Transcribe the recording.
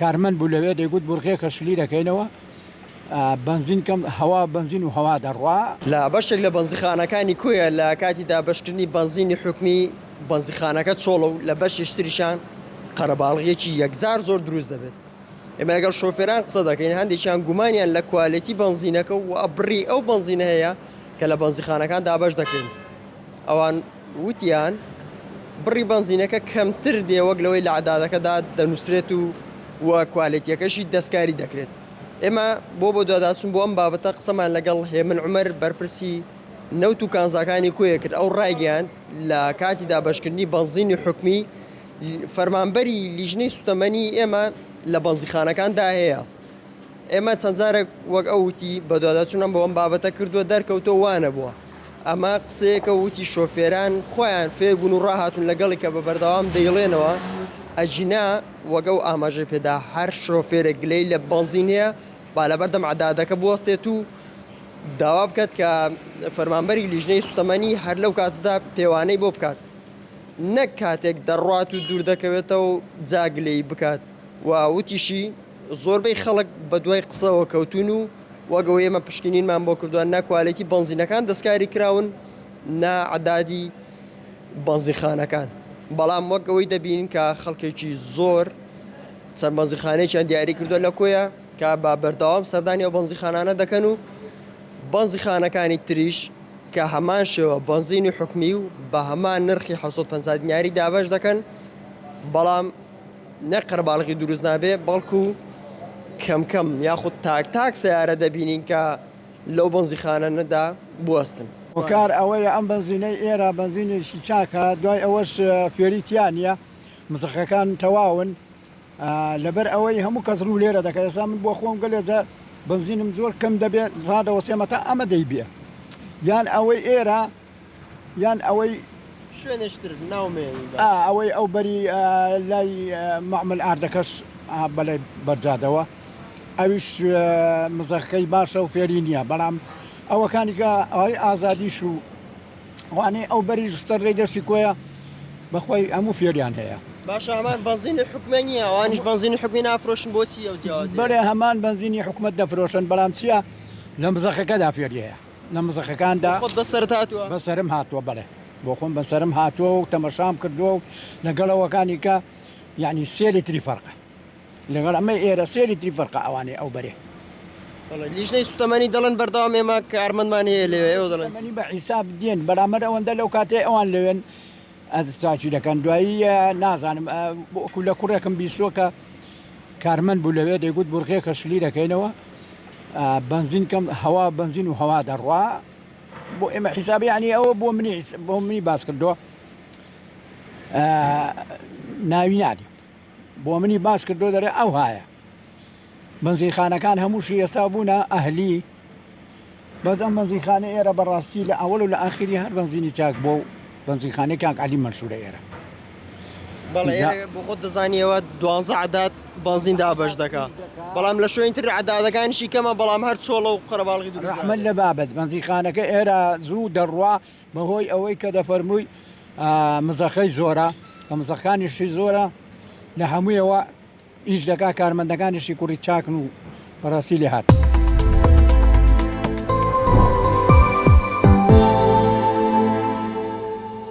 کارمەند بوو لەوێ دەیگوت بورغێکە شلی دەکەینەوە بەنزین کەم هەوا بەنزین و هەوا دەڕوا. لە بەشێک لە بەنزیخانەکانی کۆیە لە کاتی دابەشکردنی بەنزینی حکومی بەنزیخانەکە چۆڵە و لە بەشێکی تریشان قەرەباڵغییەکی یەکجار زۆر دروست دەبێت. ئێمە لەگەڵ شۆفێران قسە دەکەین هەندێکیان گومانیان لە کوالێتی بەنزینەکە و بڕی ئەو بەنزینە هەیە کە لە بەنزیخانەکان دابەش دەکرێن. ئەوان وتیان بڕی بەنزینەکە کەمتر دێ وەک لەوەی لە عەدادەکەدا دەنووسرێت و و کوالێتیەکەشی دەستکاری دەکرێت. ئێمە بۆ بەدواداچوون بۆ ئەم بابەتە قسەمان لەگەڵ هێمن عومەر بەرپرسی نەوت و کانزاکانی کۆیە کرد ئەو ڕایگەیاند لە کاتی دابەشکردنی بەنزینی حکومی فەرمانبەری لیژنەی سوتەمەنی ئێمە لە بەنزیخانەکاندا هەیە ئێمە چەند جارێک وەک ئەو وتی بەدواداچوونم بۆ ئەم بابەتە کردووە دەرکەوتووە وانەبووە ئەمە قسەیەکە وتی شۆفێران خۆیان فێربوون و ڕاهاتوون لەگەڵی کە بە بەردەوام دەیڵێنەوە ئەگینا وەک ئەو ئاماژەی پێدا هەر شۆفێرێک گلەی لە بەنزین هەیە با لەبەردەم عەدادەکە بوەستێت و داوا بکات کە فەرمانبەری لیژنەی سوتەمەنی هەر لەو کاتەدا پێوانەی بۆ بکات نەک کاتێک دەڕوات و دوور دەکەوێتەوە جا گلەیی بکات و وتیشی زۆربەی خەڵک بەدوای قسەوە کەوتوون و وەک ئەوەی ئێمە پشکنینمان بۆ کردووە نە کوالێتی بەنزینەکان دەستکاری کراون نە عەدادی بەنزینخانەکان بەڵام وەک ئەوەی دەبینین کە خەڵکێکی زۆر چەند بەنزینخانەیەکیان دیاری کردووە لە کۆیە کە بە بەردەوام سەردانی ئەو بەنزینخانانە دەکەن و بەنزینخانەکانی تریش کە هەمان شێوە بەنزینی حکومی و بە هەمان نرخی 750 دیناری دابەش دەکەن بەڵام نەک قەرەباڵغی دروست نابێ بەڵکو کەم کەم یاخود تاک تاک سەیارە دەبینین کە لەو بەنزیخانەنەدا بوەستن. هۆکار ئەوەیە ئەم بەنزینەی ئێرە بەنزینێکی چاکە دوای ئەوەش فێری تیا نیە مزەخەکان تەواون لەبەر ئەوەی هەموو کەس ڕوو لێرە دەکات ئێستا من بۆ خۆم گەلێ جار بەنزینم زۆر کەم دەبێت ڕادەوەستێمە تا ئەمە دەیبێ یان ئەوەی ئێرە یان ئەوەی شوێنێکی تر ناو مێنی بە. ئا ئەوەی ئەو بەری لای مەعمل ئاردەکەش بەلای بەرجادەوە ئەویش مزەخەکەی باشە و فێری نییە بەڵام ئەوەکانی کە ئەوەی ئازادیش و ئەوانەی ئەو بەریش سەر ڕێی دەستی کۆیە بەخۆی هەموو فێریان هەیە. باشە هەمان بەنزینی حکومە نییە ئەوانیش بەنزینی حکومی نافرۆشن بۆچی ئەو جیاوازیە؟ بەڵێ هەمان بەنزینی حکومەت دەفرۆشن بەڵام چییە لە مزەخەکەدا فێری هەیە. لە مزەخەکاندا. بۆ خۆت بەسەرت هاتووە؟ بەسەرم هاتووە بەڵێ بۆ خۆم بەسەرم هاتووە و تەمەشام کردووە و لەگەڵ ئەوەکانی کە یعنی سێ لیتری فەرقە لەگەڵ ئەمە ئێرە سێ لیتری فەرقە ئەوانەی ئەو بەرێ. بەڵێ لیژنەی سوتەمەنی دەڵێن بەردەوام ئێمە کارمەندمان هەیە لەوێ ئێوە دەڵێن چی؟ بە حیساب دێن بەڵام هەر ئەوەندە لەو کاتەی ئەوان لەوێن ئەز چاکی دەکەن دوایی نازانم وەکو لە کوڕێکم بیستووە کە کارمەند بوو لەوێ دەیگوت بورغێکە شلی دەکەینەوە بەنزین کەم هەوا بەنزین و هەوا دەڕوا بۆ ئێمە حیساب یعنی ئەوە بۆ منی بۆ منی باس کردووە ناوی نادێ بۆ منی باس کردو دەرێ ئەو هاە بەنزینخانەکان هەمووشی ئێستا بوونە ئەهلی بەس ئەم بەنزینخانە ئێرە بەڕاستی لە ئەوەڵ و لە ئاخیری هەر بەنزینی چاک بۆ و بەنزینخانەی کاک عەلی مەنسوورە ئێرە. بەڵێ ئێرە بۆ خۆت دەزانیەوە دوانزە عەداد بەنزین دابەش دەکا بەڵام لە شوێنی تر عەدادەکانیشی کەمە بەڵام هەر چۆڵە و قەرەباڵغی دروست ڕەحمەت لە بابت بەنزینخانەکە ئێرە زوو دەڕوا بەهۆی ئەوەی کە دەفەرمووی مزەخەی زۆرە کە مزەخانیشی زۆرە لە هەموویەوە ئیش دەکا کارمەندەکانیشی کوڕی چاکن و بەڕاستی لێهاتوون.